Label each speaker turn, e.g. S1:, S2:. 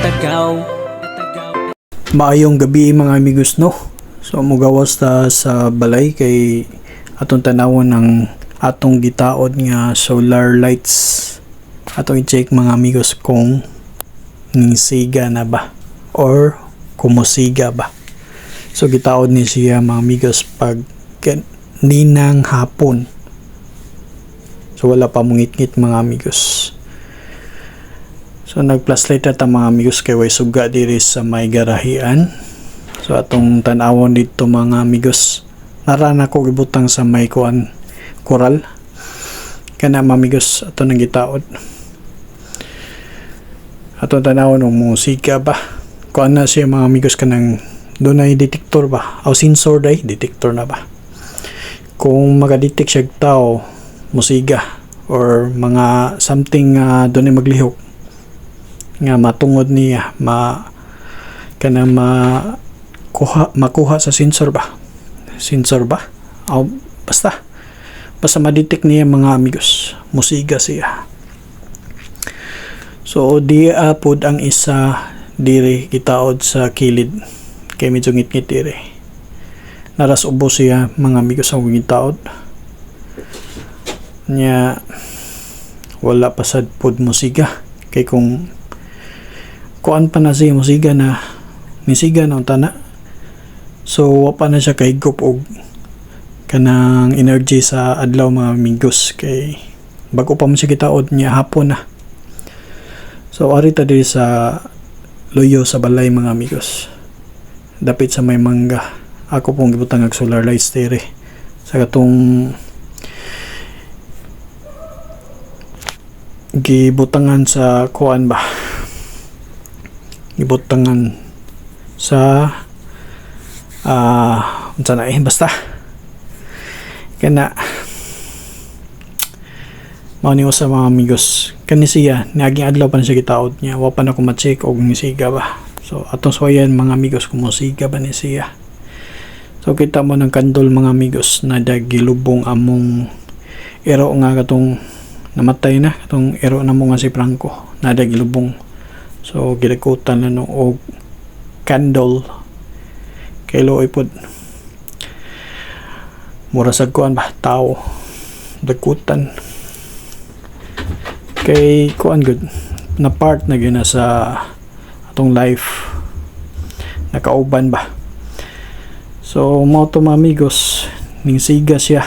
S1: Katagaw.
S2: Maayong gabi, mga amigos, no. So mugawas ta sa balay kay atong tanawon ang atong gitaod nga solar lights. Atong i-check, mga amigos, kung nisiga na ba or kumusiga ba. So gitaod ni siya, mga amigos, pag ninang hapon. So wala pa mungitngit, mga amigos. So nag-flashlight ta, mga amigos, kay way suga diri sa may garahian. So atong tan-awon dito, mga amigos. Nara na ko gibutang sa may kuan, koral. Kana, mga amigos, ato nang gitaod. Atong tan-awon og musika ba. Kuan na siya, mga amigos, kanang dunay detector ba? O sensor day, detector na ba? Kung makadetect siya og tao, musiga or mga something nga dunay maglihok nga matungod niya, ma kana makuha makuha sa sensor ba, sensor ba o basta basta ma-detect niya, mga amigos, musiga siya. So di pod ang isa diri gitaod sa kilid kay medyo ngitngit diri. Naras ubos siya, mga amigos, ang gitaod niya. Wala pa sad pod musiga kay kung kuan pa na siya, musiga na, nisiga na unta na. So wa pa na siya kahigop og kanang energy sa adlaw, mga amigos, kay bago pa man siya gitaod niya, hapon na. So ari ta diri sa luyo sa balay, mga amigos, dapit sa may mangga. Ako pong gibutang og solar lights diri sa katong gibutangan sa kuan ba, gibutangan sa unsa na eh, basta kana mao ni usa, mga amigos. Kani siya, niaging adlaw pa na siya gitaod niya, wa pa na ko ma-check og nisiga ba. So atong suwayan, mga amigos, kung mosiga ba ni siya. So kita mo ng kandol, mga amigos, na gilubong among ero nga katong namatay na, katong ero na mo nga si Franco, na gilubong. So gidakutan na no og candle kay luoy pod, mura sa kuan ba, tao dagkutan, kay kuan gud na part na gyud na sa atong life, nakauban ba. So mao to, mga amigos, ning siga siya.